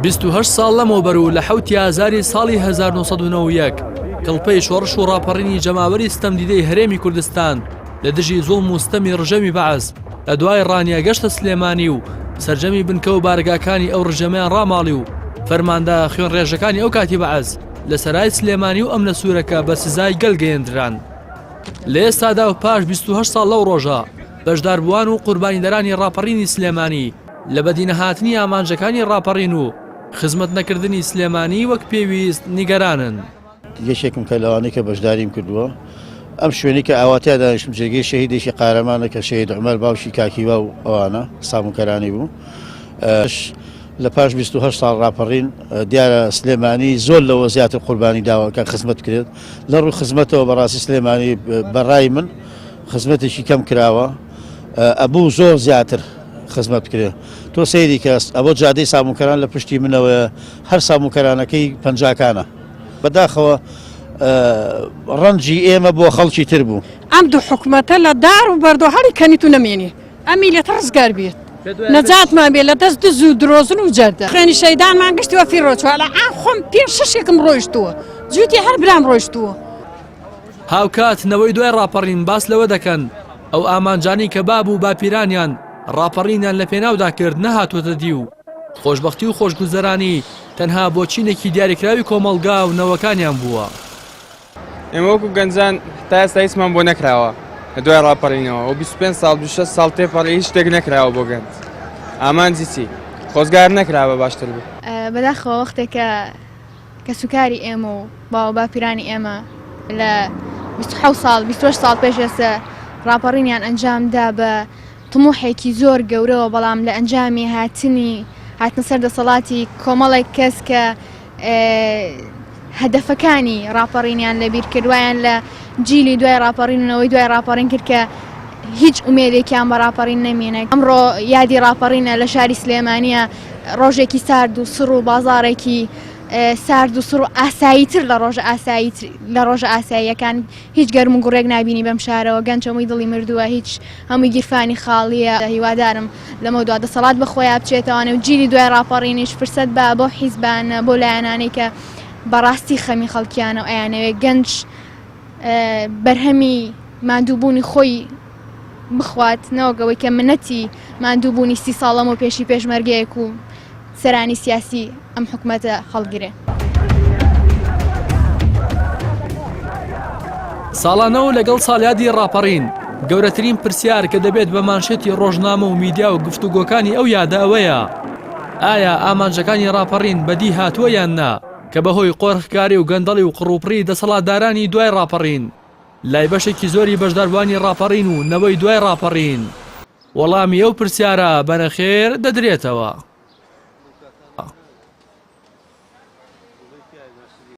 28 ساڵ لەمەوبەر و لە حەوتی ئازاری ساڵی 1991 کڵپەی شۆڕش و ڕاپەڕینی جەماوەری ستەمدیدەی هەرێمی کوردستان لە دژی زوڵم و ستەمی ڕژێمی بەعس لە دوای ڕانیە گەشتە سلێمانی و سەرجەمی بنکە و بارەگاکانی ئەو ڕژێمەیان ڕاماڵی و فەرماندە خوێنڕێژەکانی ئەو کاتی بەعس لە سەرای سلێمانی و ئەمنە سوورەکە بە سزای گەل گەیەندران. لە ئێستادا و پاش 28 ساڵ لەو ڕۆژە بەشداربووان و قوربانیدەرانی ڕاپەڕینی سلێمانی لە بەدینەهاتنی ئامانجەکانی ڕاپەڕین و خزمەت نەکردنی سلێمانی وەک پێویست نیگەرانن. یەکێکم کە لەوانەی کە بەشداریم کردووە ئەم شوێنی کە ئاواتیا دانیشتم جێگەی شەهیدێکی قارەمانە کە شەهید عومەر باوکی کاکیوا و ئەوانە سامونکەرانی بوو لە پاش 28 ساڵ ڕاپەڕین دیارە سلێمانی زۆر لەوە زیاتر قوربانی داوە کە خزمەت کرێت لە ڕووی خزمەتەوە بەڕاستی سلێمانی بەڕای من خزمەتێکی کەم کراوە ئەبوو زۆر زیاتر خزمەت بکرێت تۆ سەیری کە ئەوە جادەی سامونکەران لە پشتی منەوەیە هەر سامونکەرانەکەی پەنجاکانە بەداخەوە ڕەنجی ئێمە بۆ خەڵکی تر بوو. ئەم دوو حکومەتە لە دار و بەردۆ هەڵی کەنیت و نەمێنی ئەم میلەتە ڕزگار بێت نەجاتمان بێ لە دەست دز و درۆزن و جەردە خوێنی شەیدانمان گشتی وە فیڕۆ چوە لە عام خۆم پێ شەشێکم ڕۆیشتووە جووتی هەر برام ڕۆیشتووە. هاوکات نەوەی دوای ڕاپەڕین باس لەوە دەکەن، ئەو ئامانجانەی کە باب و باپیرانیان ڕاپەڕینیان لەپێناودا کرد نەهاتووەتە دی و خۆشبەختی و خۆشگوزەرانی تەنها بۆ چینێکی دیاریکراوی کۆمەڵگا و نەوەکانیان بووە. ئێمە وەکو گەنجان تا ئێستا هیچمان بۆ نەکراوە لە دوای ڕاپەڕینەوە و 25 ساڵ 26 ساڵ تێپەڕی هیچ شتێک نەکراوە بۆ گەنج ئامانجی چی خۆزگار نەکرا بە باشتر بوو. بەداخەوە وەختێک کە کەسوکاری ئێمە و باو باپیرانی ئێمە لە 27 ساڵ 28 ساڵ پێش ئێستا ڕاپەڕینیان ئەنجام دا بە تموحێکی زۆر گەورەوە بەڵام لە ئەنجامی هاتنی هاتنە سەر دەسەڵاتی کۆمەڵێک کەس کە هەدەفەکانی ڕاپەڕینیان لەبیر کرد وایان لە جیلی دوای ڕاپەڕین و نەوەی دوای ڕاپەڕین کرد کە هیچ ئومێدێکیان بە ڕاپەڕین نەمێنێت ئەمڕۆ یادی ڕاپەڕینە لە شاری سلێمانیە ڕۆژێکی سارد و سڕ و بازاڕێکی سارد و سڕ و ئاساییتر لە ڕۆژە ئاسایی لە ڕۆژە ئاساییەکان هیچ گەرم و گوڕێک نابینی بەم شارەوە گەنج هەمووی دڵی مردووە هیچ هەمووی گیرفانی خاڵیە هیوادارم لەمەودوا دەسەڵات بە خۆیا بچێتەوانێ و جیلی دوای ڕاپەڕینیش فرسەت با بەو حیزبانە بۆ لایەنانەی کە بەڕاستی خەمی خەڵکیانە و ئەیانەوێ گەنج بەرهەمی ماندووبوونی خۆی بخوات نەوەک ئەوەی کە منەتی ماندووبوونی سی ساڵ لەمەو پێشی پێشمەرگەیەک و سەرانی سیاسی ئەم حکومەتە هەڵگرێ. ساڵانە و لەگەڵ ساڵیادی ڕاپەڕین، گەورەترین پرسیار کە دەبێت بە مانشێتی ڕۆژنامە و میدیا و گفتوگۆکانی ئەو یادە ئەوەیە، ئایا ئامانجەکانی ڕاپەڕین بەدی هاتووە یان نا، کە بەهۆی قۆرخکاری و گەندەڵی و قڕوپڕی دەسەڵاتدارانی دوای ڕاپەڕین، لای بەشێکی زۆری بەشداربووانی ڕاپەڕین و نەوەی دوای ڕاپەڕین، وەڵامی ئەو پرسیارە بە نەخێر دەدرێتەوە.